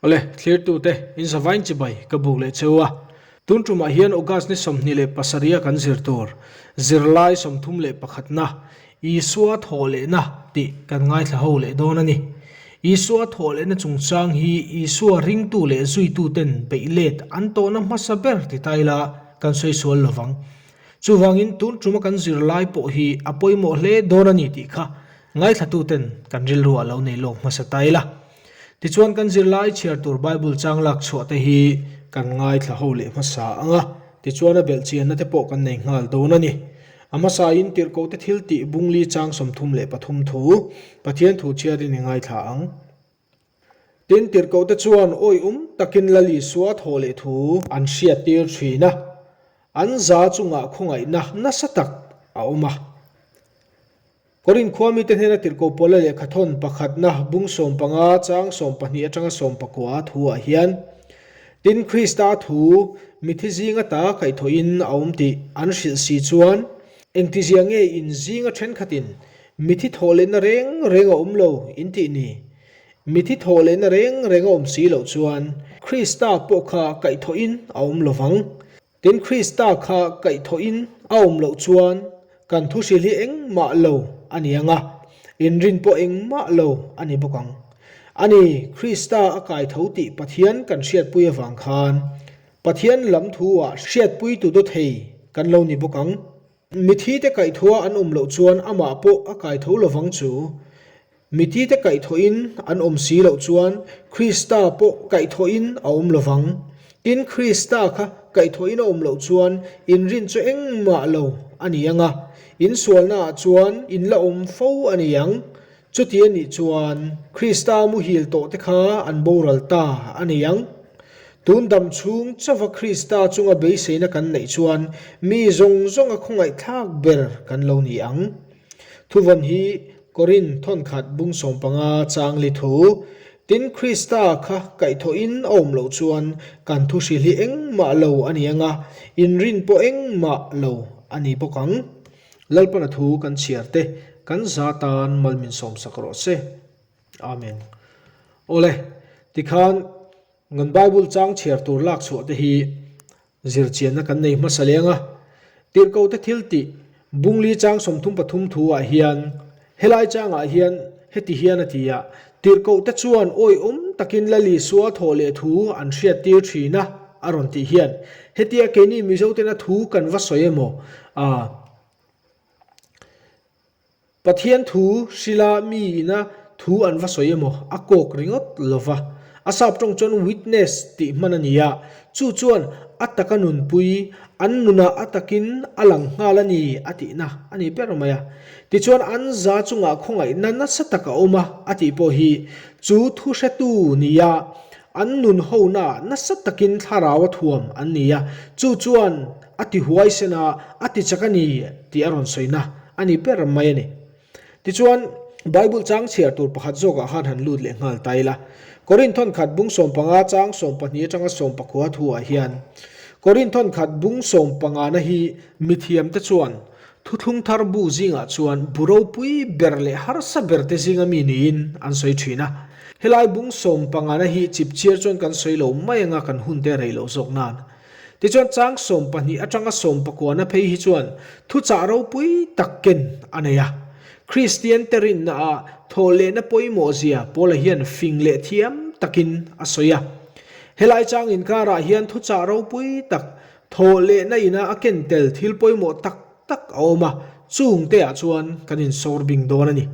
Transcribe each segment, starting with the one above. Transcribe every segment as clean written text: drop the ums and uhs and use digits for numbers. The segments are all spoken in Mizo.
Awle, thlirtute, in zavain chibai ka buk leh cheu a. Tun tumah hian August ni 27 a kan zir tur, zirlai 31 na, Isua thawhlehna tih kan ngaithla ho leh dawn a ni. Isua thawhlehna chungchang hi Isua ringtu leh zuituten beih let an tawhna hmasa ber ti ta ila kan sawi sual lovang. Chuvangin tun tuma kan zirlai pawh hi a pawimawh hle dawn a ni tih kha ngaithlatuten kan rilru a lo nei lawk hmasa ta ila. Tichuan kan zirlai chhiar tur Bible chang lak chhuah te hi kan ngaithla ho leh hmasa ang a, tichuan a belhchianna te pawh kan nei nghal dawn a ni. A hmasain tirhkohte thil tih bungli chang 33 thu, Pathian thu chhiarin i ngaithla ang. Tin, tirhkohte chuan awihum takin Lal Isua thawh leh thu an hriattir thin a, an za chungah khawngaihna nasa tak a awm a. Korin khua mite hnena tirhkoh Paula lehkhathawn pakhatna bung 15 chang 12 atanga 19 thuah hian, Tin, Krista thu mithi zinga ta kaihthawhin a awm tih an hrilh si chuan, engtizia nge in zinga thenkhatin mithi thawh lehna reng reng a awm lo in tih ni? Mithi thawh lehna reng reng a awm si loh chuan Krista pawh kha kaihthawhin a awm lo vang. Tin, Krista kha kaihthawhin a awm loh chuan kan thu hrilh hi engmah lo a ni ang a, inrin pawh engmah lo a ni bawk ang. A ni, Krista a kaitho tih Pathian kan hriatpui avang khan Pathian lam thu-ah hriatpui tu dawthei kan lo ni bawk ang. Mithite kaihthawha an awm loh chuan amah pawh a kaitho lovang chu. Mithite kaihthawhin an awm si loh chuan Krista pawh kaihthawhin a awm lovang. Tin, Krista kha kaihthawhin a awm loh chuan inrin chu engmah lo a ni ang a, insualnaah chuan in la awm fo a ni ang. Chuti a nih chuan Krista muhil tawhte kha an boral ta a ni ang. Tun dam chhung chauha Krista chunga beiseina kan neih chuan mi zawng zawnga khawngaihthlak ber kan lo ni ang. Thuvawn hi Korin thawnkhat bung 15 chang li thu, Tin, Krista kha kaihthawhin a awm loh chuan kan thu hrilh hi engmah lo a ni ang a, inrin pawh engmah lo a ni bawk ang. Lalpana thu kan chhiar te kan za tan mal min sawmsak rawh se. Amen. Awle, tikhan kan Bible chang chhiar tur lak chhuah te hi zirchianna kan nei hmasa leng a. Tirhkohte thil tih bungli chang 33 thu ah hian helai changah hian heti hian a ti a, Tirhkohte chuan awihawm takin Lal Isua thawh leh thu an hriattir thin a, a rawn tih hian hetia keini Mizotena thu kan va sawi emaw a, Pathian thu hrila mi ina thu an va sawi emaw a kawk ringawt lo va. A sap tawng chuan witness tih hman a ni a, chu chuan a taka nunpui, an nunah a takin a lang nghal a ni a tihna a ni ber mai a. Tichuan an za chungah khawngaihna nasa tak a awm a a tih pawh hi chu thu hretu nia an nun honaah nasa takin thlarau a thuam an ni a, chu chuan a ti huaisen a, a ti chak a ni tih a rawn sawina a ni ber mai a ni. Tichuan, Bible chang chhiar tur pakhat zawkah khan han lut leh nghal ta ila. Korinth thawnkhat bung 15 chang 12 atanga 19 thuah hian, Korinth thawnkhat bung 15 na hi mithiamte chuan thuthlung thar bu zingah chuan bu ropui ber leh harsa ber te zinga mi niin an sawi thin a. Helai bung 15 na hi chipchiar chuan kan sawi lo mai anga kan hun te rei loh zawk nan. Tichuan chang 12 atanga 19 na phei hi chuan thuchah ropui tak ken a nei a. Kristian te rinna ah thawhlehna pawimawh zia Paula hian fing leh thiam takin a sawi a. Helai chang inkarah hian thuchah ropui tak thawhlehna ina a ken tel thil pawimawh tak tak a awm a, chung te ah chuan kan insawr bing dawn a ni.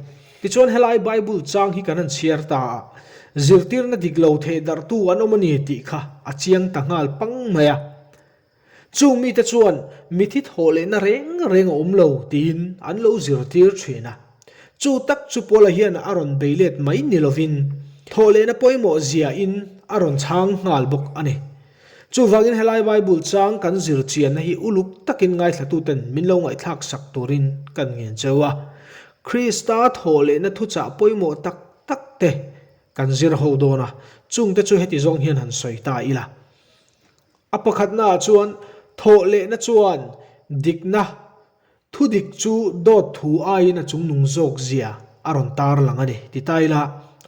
Tichuan helai Bible chang hi kan han chhiar ta a, zirtirna dik lo theh darhtu an awm a ni tih kha a chiang ta nghal pang mai a. Chung mite chuan mithi thawh lehna reng reng a awm lo tiin an lo zirtir thin a. Chu tak chu Paula hian a rawn bei let mai ni lovin thawh lehna pawimawh ziahin a rawn chhang nghal bawk a ni. Chuvangin helai Bible chang kan zir chianna hi uluk takin ngaithlatuten min lo ngaihthlak sak turin kan ngen cheu a. Krista thawh lehna thuchah pawimawh tak tak te kan zir ho dawn a, chungte chu heti zawng hian han sawi ta ila. A pakhatnaah chuan thawh lehna chuan dikna Thudik chu dawt thu aiin a chungnung zawk zia a rawn tar lang a ni, ti ta ila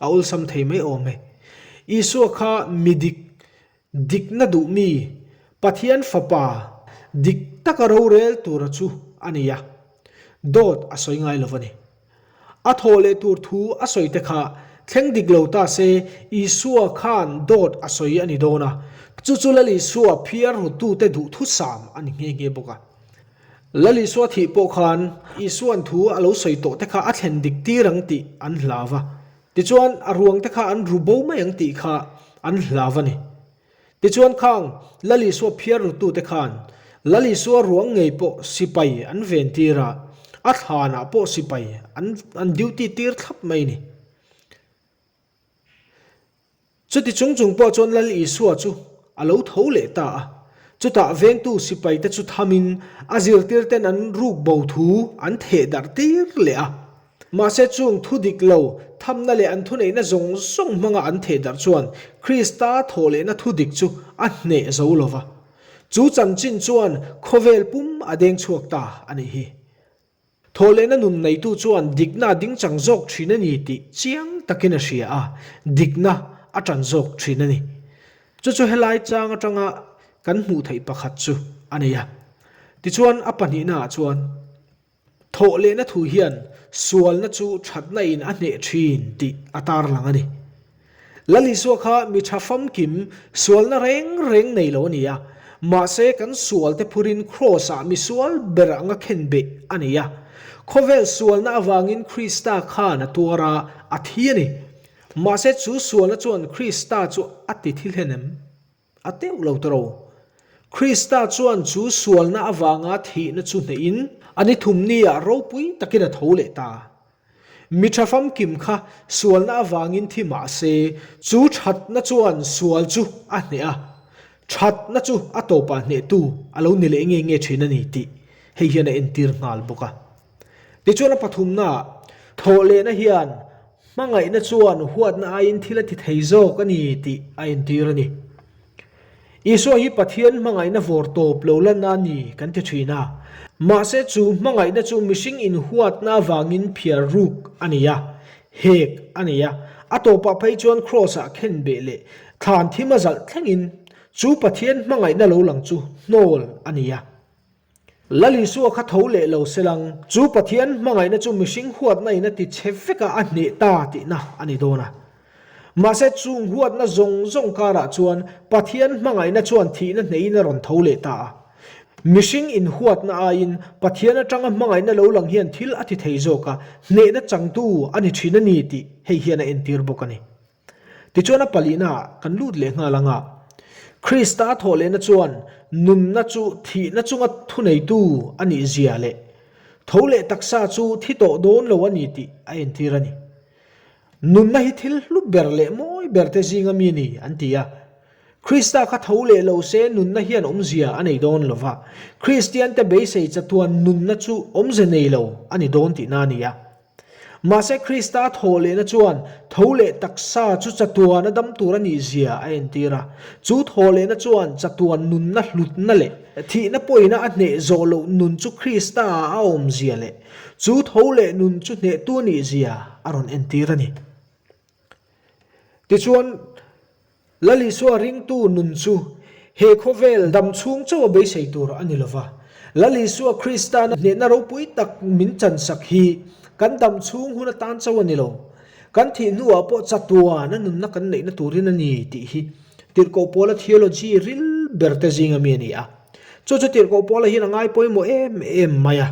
a awlsam thei mai awm e. Isua kha mi dik, dikna duh mi, Pathian Fapa dik taka rorel tura chu a ni a, dawt a sawi ngai lo a ni. A thawh leh tur thu a sawi te kha thleng dik lo ta se Isua khan dawt a sawi a ni dawn a, chu chu Lal Isua phiar rutute duhthusam a ni nghe nghe bawk a. Lal Isua thih pawh khan Isua'n thu a lo sawi tawh te kha a thlen dik tir ang tih an hlau va, tichuan a ruang te kha an ru bo mai ang tih kha an hlau a ni. Tichuan khang Lal Isua phiar rutute khan Lal Isua ruang ngei pawh sipai an ven tir a, a thlanah pawh sipai an an duty tir thlap mai a ni. Chuti chung chung pawh chuan Lal Isua chu a lo tho leh ta a. Chutah vengtu sipaite chu thamin a zirtirten an ruk bo thu an theh darh tir leh a. Mahse chung thu dik lo thamna leh an thuneihna zawng zawng hmanga an theh darh chuan Krista thawh lehna thu dik chu a hneh zo lo va. Chu chanchin chuan khawvel pum a deng chhuak ta a nih hi. Thawhlehna nun neitu chuan dikna a dingchang zawk thin a ni tih chiang takin a hria a, dikna a tan zawk thin a ni. Chu chu helai chang atanga kan hmuh theih pakhat chu a nei a. Tichuan a pahnihnaah chuan thawhlehna thu hian sualna chu thatna in a hneh thin tih a tarlang a ni. Lal Isua kha mi tha famkim, sualna reng reng nei lo a ni a. Mahse kan sualte phurin Kraws-ah mi sual ber anga khenbeh a ni a. Khawvel sualna avangin Krista khan a tuar a, a thi a ni. Mahse chu sualna chuan Krista chu a ti thi hlen em? A teuh lo ta ro. Krista chuan chu sualna avanga thihna chu hnehin a ni thumni-ah ropui takin a tho leh ta. Mi tha famkim kha sualna avangin thi mah se, chu thatna chuan sual chu a hneh a, thatna chu a tawpah hnehtu a lo ni leh nge nge thin a ni tih hei hian a entir nghal bawk a. Tichuan a pathumnaah, thawhlehna hian hmangaihna chuan huatna aiin thil a ti thei zawk a ni tih a entir a ni. Isua hi Pathian hmangaihna vawr tawp lo lanna a ni kan ti thin a. Mahse chu hmangaihna chu mihring inhuatna avangin phiar ruk a ni a, hek a ni a. A tawpah phei chuan Kraws-ah khenbeh leh thlan thim a zalh thlengin chu Pathian hmangaihna lo lang chu hnawl a ni a. Lal Isua kha tho leh lo selang, chu Pathian hmangaihna chu mihring huatna in a ti chhe vek a, a hneh ta tihna a ni dawn a. Mahse chung huatna zawng zawng karah chuan Pathian hmangaihna chuan thihna hneihin a rawn tho leh ta a. Mihring inhuatna aiin Pathian atanga hmangaihna lo lang hian thil a ti thei zawk a, hnehna changtu a ni thin a ni tih hei hian a entir bawk a ni. Tichuan a palihnaah kan lut leh nghal ang a, Krista a thawh lehna chuan nunna chu thihna chunga thuneitu a nih zia leh tho leh taksa chu thi tawh dawn lo a ni tih a entir a ni. Nunna hi thil hlu ber leh mawi ber te zinga mi a ni an ti a. Krista kha tho leh lo se nunna hian awmzia a nei dawn lo va, Kristiante beisei chatuan nunna chu awmze nei lo a ni dawn tihna a ni a. Mahse Krista thawh lehna chuan tho leh taksa chu chatuan a dam tur a nih zia a entir a. Chu thawh lehna chuan chatuan nunna hlutna leh thihna pawhina a hneh zawh loh nun chu Krista ah a awm zia leh chu tho leh nun chu hnehtu a nih zia a rawn entir a ni. Tichuan. Lal Isua ringtu nun chu he khawvel dam chhung chauh a beisei tur a ni lova. Lal Isua Krista'n hnehna ropui tak min chansak hi kan dam chhung hun atan chauh a ni lo. Kan thih hnuah pawh chatuan a nunna kan neihna turin a ni tih hi Tirhkoh Paula theology ril berte zinga mi a ni a. Chu chu Tirhkoh Paula hian a ngai pawimawh em em mai a.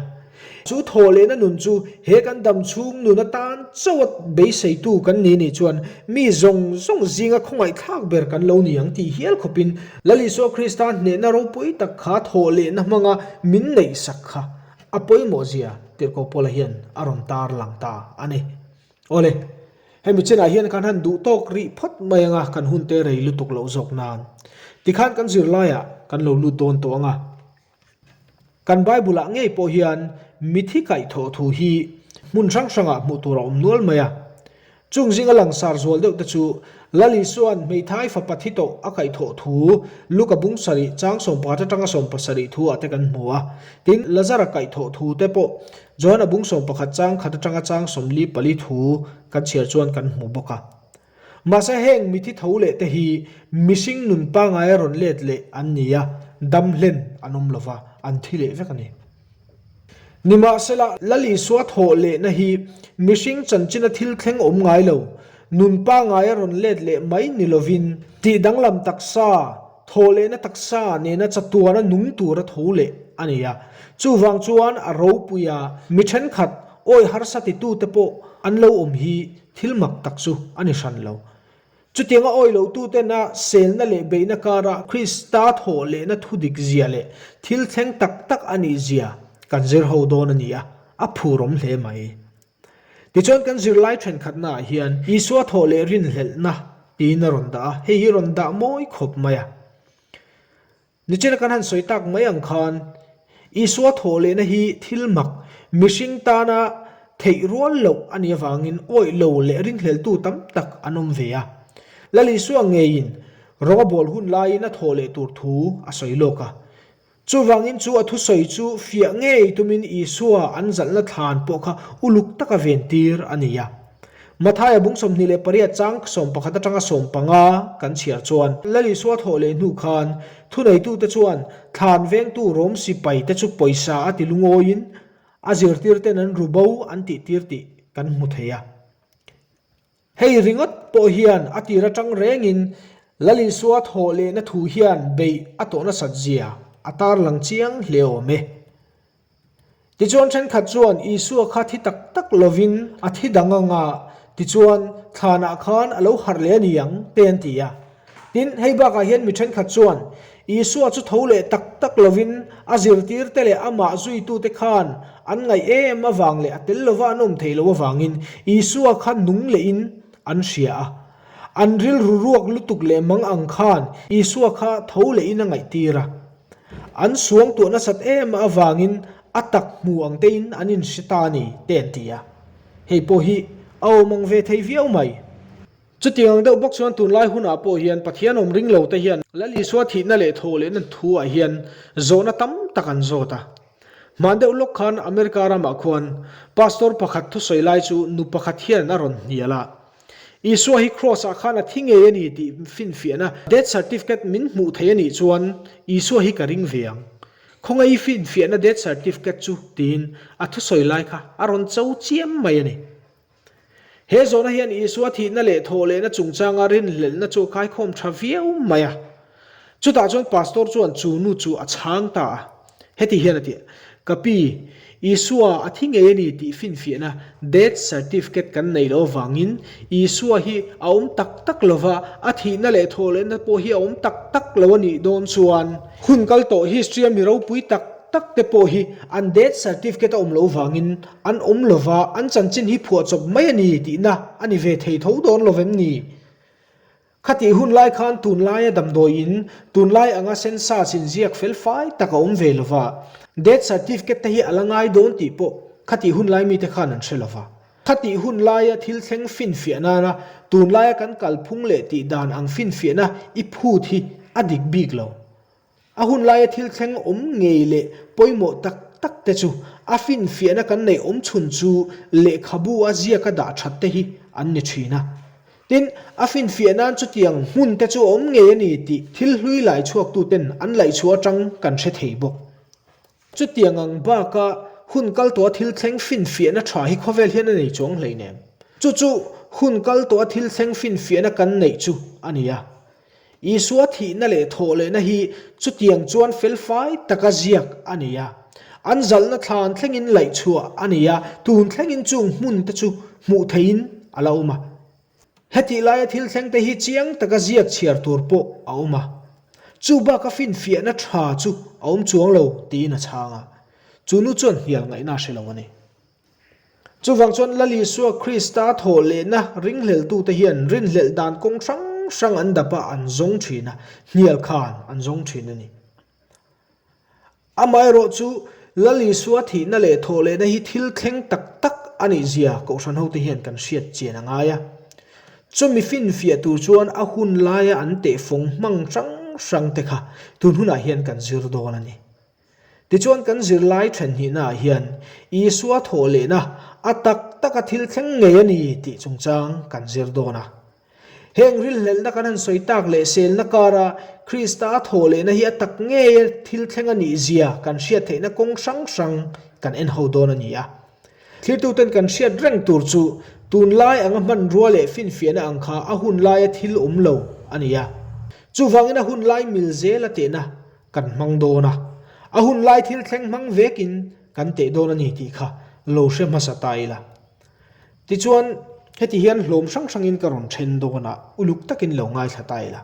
Chu thaw lehna nun chu he kan dam chhung nun atan chauh a beiseitu kan ni nih chuan mi zawng zawng zinga khawngaihthlak ber kan lo ni ang tih hial khawpin Lal Isua Krista hnehna ropui tak kha thaw lehna hmanga min neihsak kha a pawimawh zia Tirhkoh Paula hian a rawn tar lang ta a ni. Awle, hemi chinah hian kan han duh tawk rih phawt mai anga kan hun te rei lutuk loh zawk nan. Tikhan kan zirlaiah kan lo lut dawn tawh anga. Kan Bible-ah ngei pawh hian mithi kaihthawh thu hi hmun hrang hrangah hmuh tur a awm nual mai a. Chung zinga langsar zual deuh te chu Lal Isua'n hmeithai fapa thi tawh a kaihthawh thu Luka bung sarih chang 18 atanga 17 thu ah te kan hmu a. Tin, Lazara kaihthawh thu te pawh Johana bung 11 chang khat atanga chang 44 thu kan chhiar chuan kan hmu bawk a. Mahse heng mithi tho leh te hi mihring nun pangaia rawn let leh an ni a, dam hlen an awm lova, an thi leh vek a ni. Nimahsela, Lal Isua thawh lehna hi mihring chanchina thil thleng awm ngai lo, nun pangaia rawn let leh mai ni lovin, tih danglam taksa, thawh lehna taksa nena chatuana nung tura tho leh a ni a. Chuvang chuan a ropui a, mi thenkhat awi harsa titute pawh an lo awm hi Thil mak tak chu a ni hran lo. Chutianga awi lohtutena selna leh beihna kara Krista thawh lehna thu dik zia leh thil thleng tak tak a nih zia kan zir ho dawn a ni a, a phurawm hle mai. Tichuan kan zirlai thenkhatnaah hian Isua thawh leh rinhlelhna tiin a rawn dah a, hei hi rawn dah mawi khawp mai a. Nichina kan han sawi tak mai ang khan, Isua thawh lehna hi thil mak, mihring tana theih rual loh a nih avangin awih lo leh ringhleltu tam tak an awm ve a. Lal Isua ngeiin rawng a bawl hun laiin a thawh leh tur thu a sawi lawk a. Chuvangin chu a thusawi chu fiah ngei tumin Isua an zalhna thlan pawh kha uluk taka ventir a ni a. Mathaia bung 28 chang 11 atanga 15 kan chhiar chuan, Lal Isua thawh leh hnu khan thuneitute chuan thlan vengtu Rom sipai te chu pawisa a ti lungawiin a zirtirten an ru bo an tihtir tih kan hmu thei a. Hei ringawt pawh hian a tir atang rengin Lal Isua thawh lehna thu hian beih a tawh nasat zia a tarlang chiang hle awm e. Tichuan thenkhat chuan Isua kha thi tak tak lovin a thi dang ang a, tichuan thlanah khan a lo harh leh a ni ang, te an ti a. Tin, hei bakah hian mi thenkhat chuan Isua chu tho leh tak tak lovin a zirtirte leh amah zuitute khan an ngaih em avang leh a tel lova an awm theih loh avangin Isua kha nung lehin an hria a. An rilru ruak lutuk leh mang ang khan Isua kha tho lehin a ngaihtir a. An suang tuah nasat em avangin a tak hmu ang tein an inhre ta a ni, te an ti a. Hei pawh hi a awm ang ve thei viau mai. Chutiang ang deuh bawk chuan tunlai hunah pawh hian Pathian awm ring lo te hian Lal Isua thihna leh thawh lehna thu ah hian zawhna tam tak an zawt a. Hman deuh lawk khan America ramah khuan Pastor pakhat thusawi lai chu nu pakhat hian a rawn hnial a. Isua hi Kraws ah khan a thi ngei a ni tih finfiahna death certificate min hmuh thei a nih chuan Isua hi ka ring ve ang. Khawngaih i finfiahna death certificate chu tiin a thusawi lai kha a rawn cho chiam mai a ni. He zawhna hian Isua thihna leh thawhlehna chungchanga rinhlelhna chu a kaikhawm tha viau mai a. Chutah chuan pastor chuan chu nu chu a chhang ta a. Heti hian a ti, Ka pi, Isua a thi ngei a ni tih finfiahna death certificate kan neih loh avangin Isua hi a awm tak tak lo va, a thihna leh thawhlehna pawh hi a awm tak tak lo a nih dawn chuan hun kal tawh history-a mi ropui tak tak te pawh hi an death certificate a awm loh avangin an awm lo va, an chanchin hi phuahchawp mai a ni tihna a ni ve thei tho dawn lo vem ni? Khatih hun lai khan tunlaia damdawi in tunlai anga sensa chinziak fel fai tak a awm ve lo va, death certificate te hi a la ngai dawn tih pawh khatih hun lai mite khan an hre lo va. Khatih hun laia thil thleng finfiah nana tunlaia kan kalphung leh tih dan ang finfiahna i phut hi a dik bik lo. A hun laia thil thleng awm ngei leh pawimawh tak tak te chu a finfiahna kan neih awm chhun chu lehkhabu a ziaka dah that te hi an ni thin a. Tin, a finfiah nan chutiang hmun te chu a awm ngei a ni tih thil hlui laichhuaktu ten an laihchhuah atang kan hre thei bawk. Chutiang ang baka hun kal tawha thil thleng finfiahna tha hi khawvel hian a nei chuang hleinem. Chu chu hun kal tawha thil thleng finfiahna kan neih chu a ni a. Isua thihna leh thawhlehna hi chutiang chuan felfai taka ziak a ni a. An zalhna thlan thlengin laihchhuah a ni a, tun thlengin chung hmun te chu hmuh theihin a la awm a. Hetih laia thil thleng te hi chiang taka ziak chhiar tur pawh a awm a. Chu baka finfiahna tha chu a awm chuang lo tiin a chhang a. Chu nu chuan hnial ngaihna a hre lo a ni. Chuvang chuan Lal Isua Krista thawh lehna ringhleltute hian rinhlelh dan kawng hrang hrang an dap a, an zawng thin a, hnial khan an zawng thin a ni. Amaherawh chu Lal Isua thihna leh thawh lehna hi thil thleng tak tak a nih zia Kohhran hote hian kan hriat chian a ngai a. Chumi finfiah tur chuan a hun laia an tehfawng hmang hrang hrang te kha tun hunah hian kan zir dawn a ni. Tichuan kan zirlai thenhnihnaah hian Isua thawhlehna a tak taka thil thleng ngei a ni tih chungchang kan zir dawn a. Heng rilhlelhna kan han sawi tak leh selna kara Krista a thawh lehna hi a tak ngeia thil thleng a nih zia kan hriat theihna kawng hrang hrang kan en ho dawn a ni a. Thiltuten kan hriat reng tur chu tunlai anga hmanrua leh finfiahna ang kha a hun laia thil awm lo a ni a. Chuvangin a hun lai mil zela tehna kan hmang dawn a, a hun lai thil thleng hmang vekin kan teh dawn a ni tih kha lo hre hmasa ta ila. Tichuan, heti hian hlawm hrang hrangin ka rawn then dawn a, uluk takin lo ngaithla ta ila.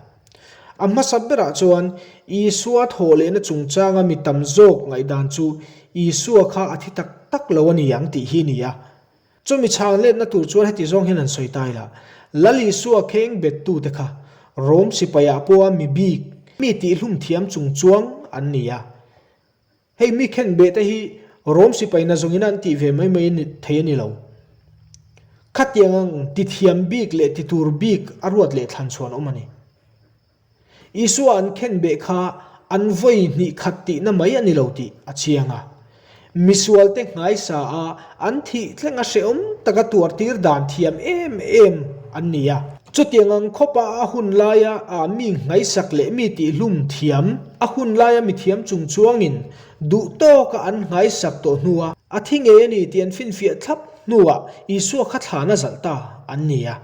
A hmasa berah chuan Isua thawh lehna chungchanga mi tam zawk ngaihdan chu Isua kha a thi tak tak lo a ni ang tih hi a ni a. Chumi chhang letna tur chuan heti zawng hian han sawi ta ila, Lal Isua kheng bettute kha Rom sipaiah pawha mi bik, mi tihhlum thiam chungchuang an ni a. Hei mi khenbeh te hi Rom sipai na zawngin an tih ve mai mai thei a ni lo. Khatiang ang ti thiam bik leh ti tur bik a ruat leh thlan chhuan awm a ni. Isua an khenbeh kha an vawi hnih khat tihna mai a ni lo tih a chiang a. Misualte nghaisa a an thih thleng a hrehawm taka tuartir dan thiam em em an ni a. Chutiang ang khawpa a hun laia a mi nghaisak leh mi tihhlum thiam, a hun laia mi thiam chung chuangin duh tawka an nghaisak tawh hnua a thi ngei a ni tih an finfiah thlap hnuah Isua kha thlan a zalh ta an ni a.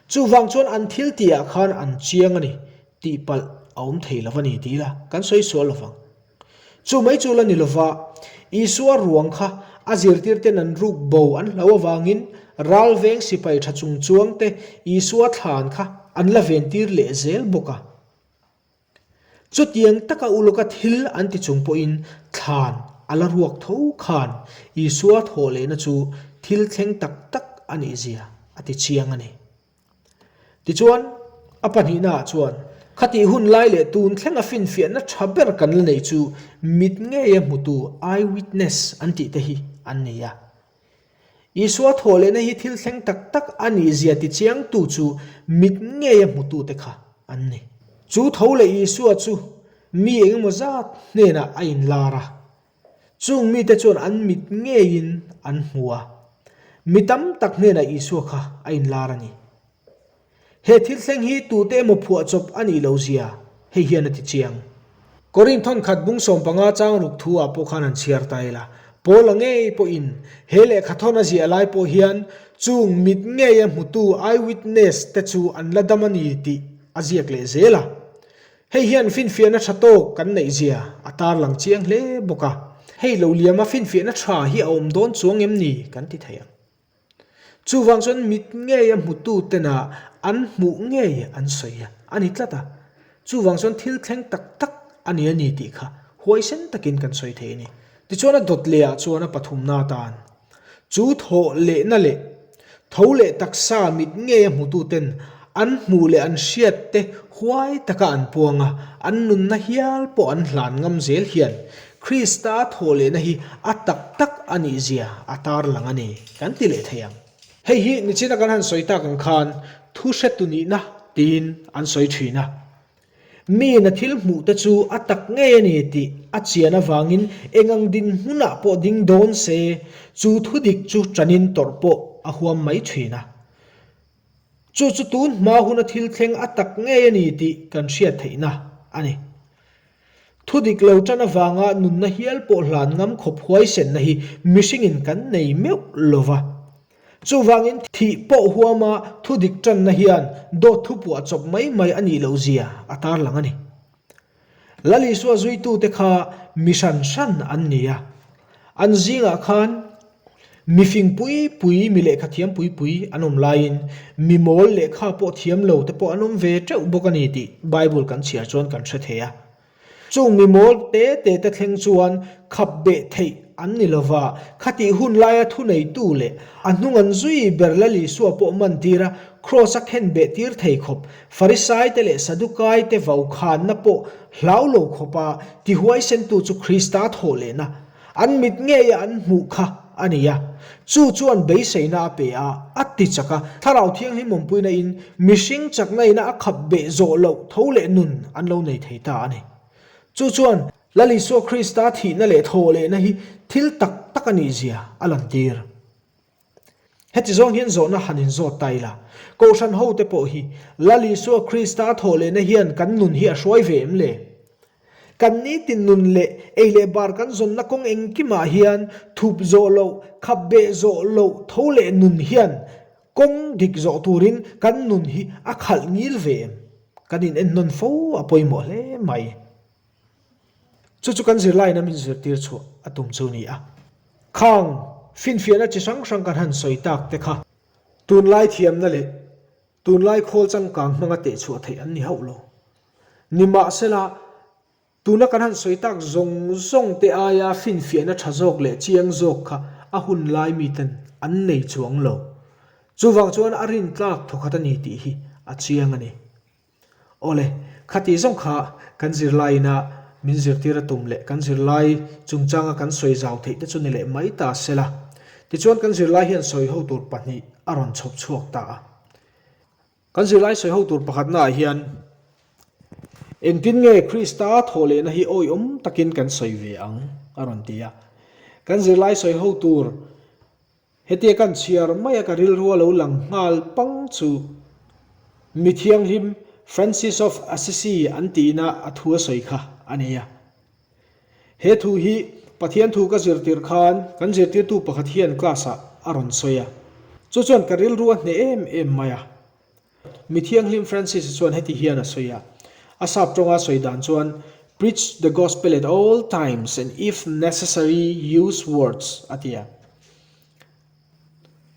Chuvang chuan an thil tihah khan an chiang a ni tih palh a awm thei lo a ni ti ila kan sawi sual lo vang. Chu mai chu la ni lova, Isua ruang kha a zirtirten an ruk bo an hlo avangin ralveng sipai tha chung chuangte Isua thlan kha an la ventir leh zel bawk a. Chutiang taka ulawka thil an ti chung pawhin thlan a la ruak tho khan Isua thawh lehna chu thil thleng tak tak a nih zia a ti chiang a ni. Tichuan, a pahnihnaah chuan, khatih hun lai leh tun thlenga finfiahna tha ber kan la neih chu mit ngeia hmutu, eye witness, an tih te hi an ni a. Isua thawh lehna hi thil thleng tak tak a nihzia tichiangtu chu mit ngeia hmutute kha an ni. Chu tho leh Isua chu mi engemaw zat hnenah a inlar a. Chung mite chuan an mit ngeiin an hmu a, mi tam tak hnenah Isua kha a inlar a ni. He thil thleng hi tute emaw phuahchawp a nih loh zia hei hian a ti chiang. Korinth thawnkhat bung 15 chang ruk thu ah pawh khan an chhiar ta ila, Paula ngei pawhin he lehkha thawn a ziah lai pawh hian chung mit ngeia hmutu eyewitness te chu an la dam a ni tih a ziak leh zel a. Hei hian finfiahna tha tawk kan neih zia a tarlang chiang hle bawk a, hei lo liama finfiahna tha hi a awm dawn chuang em ni kan ti thei ang. Chuvang chuan mit ngei a hmutu tena an hmuh ngei an sawi a ni tlat a, chuvang chuan thil thleng tak tak a ni a ni tih kha huaisen takin kan sawi thei a ni. Tichuan a dawt lehah chuan a pathumna atan Chu thawh lehna leh tho leh taksa mit ngei a hmututen an hmuh leh an hriat te huai taka an puang a, an nunna hial pawh an hlan ngam zel hian Krista thawh lehna hi a tak tak a nih zia a tarlang a ni kan ti leh thei ang. Hei hi nichina kan han sawi tak ang khan thu hretu nihna tiin an sawi thin a. Miin a thil hmuh te chu a tak ngei a ni tih a chian avangin eng ang dinhmunah pawh ding dawn se, chu thudik chu ṭanin tawrh pawh a huam mai ṭhin a. Chu chu tun hma huna thil thleng a tak ngei a ni tih kan hriat theihna a ni. Thudik lo ṭan avanga nunna hial pawh hlan ngam khawp huaisenna hi mihringin kan nei meuh lo va. Chuvangin thih pawh huama thudik tanna hian dawt thu puah chawp mai mai a nih loh zia a tarlang a ni. Lal Isua zuitute kha mi hran hran an ni a, an zingah khan mi fing pui pui, mi lehkha thiam pui pui an awm laiin mi mawl lehkha pawh thiam lo te pawh an awm ve teuh bawk a ni tih Bible kan chhiar chuan kan hre thei a. Chung mi mawl te te te thleng chuan khap beh theih an ni lova, khatih hun laia thuneitu leh a hnung an zui ber Lal Isua pawh man tir a, Kraws a khen beh tir thei khawp, Farisai te leh Sadukai te vaukhanna pawh hlau lo khawpa tihuaisentu chu Krista thawh lehna an mit ngeia an hmuh kha a ni a. Chu chuan beiseina a pe a, a ti chak a, Thlarau Thianghlim awmpuina in mihring chakna ina a khap beh zawh loh tho leh nun an lo nei thei ta a ni. Chu chuan Lal Isua Krista thihna leh thawh lehna hi thil tak tak a nih zia a lantir. Heti zawng hian zawhna han inzawt ta ila, Kohhran hote pawh hi Lal Isua Krista thawhlehna hian kan nun hi a hruai ve em le? Kan nitin nun leh ei leh bar kan zawnna kawng engkimah hian thup zawh loh, khap beh zawh loh tho leh nun hian kawng dik zawh turin kan nun hi a khalh ngil ve em? Kan in ennawn fo a pawimawh hle mai. Chu chu kan zirlaiin a min zirtir chhuah a tum chu ni a. Khang finfiahna chi hrang hrang kan han sawi tak te kha tunlai thiamna leh tunlai khawl changkang hmanga teh chhuah theih an ni hauh lo. Nimahsela, tuna kan han sawi tak zawng zawng te aia finfiahna tha zawk leh chiang zawk kha a hun lai miten an nei chuang lo. Chuvang chuan a rintlak thawkhat a ni tih hi a chiang a ni. Awle, khati zawng kha kan zirlaiina min zirtir a tum leh kan zirlai chungchanga kan sawi zau theih te chu ni leh mai ta sela. Tichuan kan zirlai hian sawi ho tur pahnih a rawn chhawp chhuak ta a. Kan zirlai sawi ho tur pakhatnaah hian engtin nge Krista thawhlehna hi awihawm takin kan sawi ve ang a rawn ti a. Kan zirlai sawi ho tur Hetia kan chhiar maia ka rilru a lo lang nghal pang chu mi thianghlim Francis of Assisi an tihna a thu a sawi kha a ni a. He thu hi Pathian thu ka zirtir khan kan zirtirtu pakhat hian class ah a rawn sawi a. Chu chuan ka rilru a hneh em em mai a. Mi thianghlim Francis chuan heti hian a sawi a, a sap tawnga sawi dan chuan Preach the gospel at all times and if necessary use words a ti a.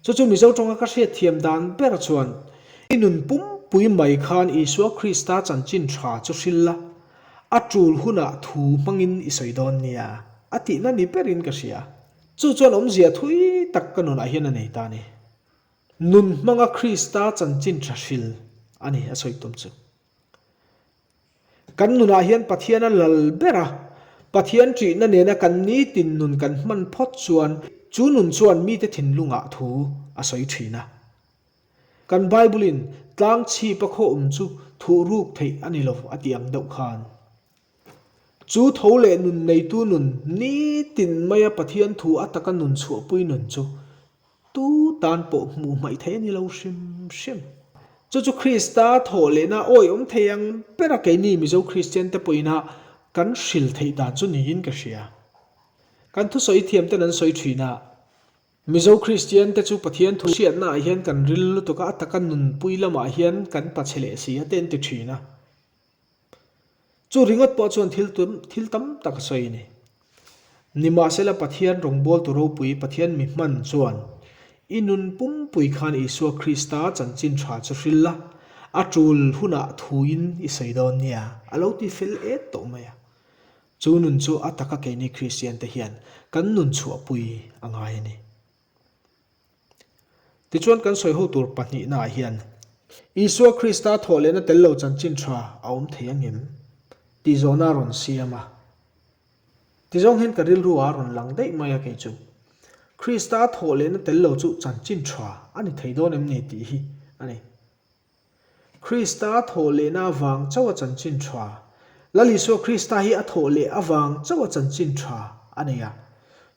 Chu chu Mizo tawnga ka hriatthiam dan ber chuan i nun pumpui mai khan Isua Krista chanchin tha chu hril la, a tul hunah thu hmangin i sawi dawn nia a tihna ni berin ka hria. Chu chuan awmzia thui tak ka nunah hian a nei ta a ni. Nun hmanga Krista chanchin tha hril a ni a sawi tum chu. Kan nunah hian Pathian a lal ber a, Pathian ṭihna nena kan nitin nun kan hman phawt chuan chu nun chuan mite thinlungah thu a sawi ṭhin a. Kan Bible-in tlang chhip a khaw awm chu thuh ruk theih a ni lo a tih ang deuh khan. Chu tho leh nun neitu nun nitin maia Pathian thu a taka nun chhuahpui nun chu Tu tan pawh hmuh hmaih theih a ni lo hrim hrim. Chu chu Krista thawh lehna awi awm thei ang bera keini Mizo Kristian te pawhina kan hril theih dan chu niin ka hria. Kan thusawi thiam ten an sawi thin a, Mizo Kristian te chu Pathian thu hriatna ah hian kan ril lutuk a, a taka nunpui lamah hian kan pachhe leh si a te an ti thin a. Chu ringawt pawh chuan thil thil tam tak a sawi a ni. Nimahsela Pathian rawngbawltu ropui Pathian mi hman chuan i nun pumpui khan Isua Krista chanchin tha chu hril la, a tul hunah thuin i sawi dawn nia a lo ti fel et tawh mai a. Chu nun chu a taka keini Kristian te hian kan nun chhuahpui a ngai a ni. Tichuan kan sawi ho tur pahnihnaah hian Isua Krista thawhlehna tel lo chanchin tha a awm thei angem? tih zawhna a rawn siam a. Tizawng hian ka rilru ah a rawn lang daih mai a kei chu. Krista thawhlehna tel lo chu chanchin tha a ni thei dawn em ni tih hi a ni. Krista thawhlehna avang chauh a chanchin tha. Lal Isua Krista hi a thawhleh avang chauh a chanchin tha a nei a.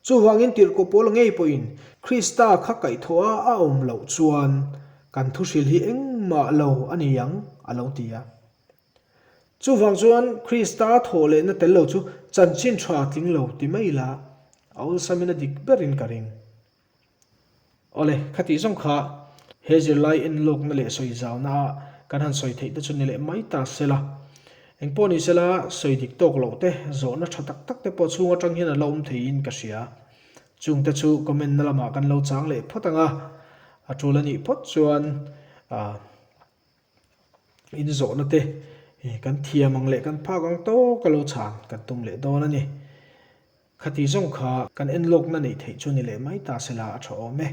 Chuvangin tirhkoh pawl ngei pawhin Krista kha kaihthawh a a awm loh chuan kan thuhril hi engmah lo a ni ang a lo ti a. Chuvang chuan Krista thawhlehna tel lo chu chanchin tha tling lo ti mai ila a awlsamin a dik berin ka ring. Awle, khatih zawng kha he zirlai enlawkna leh sawi zauna ah kan han sawi theih te chu ni leh mai ta sela. Engpawh ni sela, sawi dik tawk loh te, zawhna tha tak tak te pawh chhung atang hian a la awm theiin ka hria. Chung te chu comment na lamah kan lo chang leh phawt ang a, a tul a nih phawt chuan ah in zawhna te kan thiam ang leh kan phak ang tawk a lo chhan kan tum leh dawn a ni. Khati zawng kha kan enlawkna neih theih chu ni leh mai ta sela a tha awm e.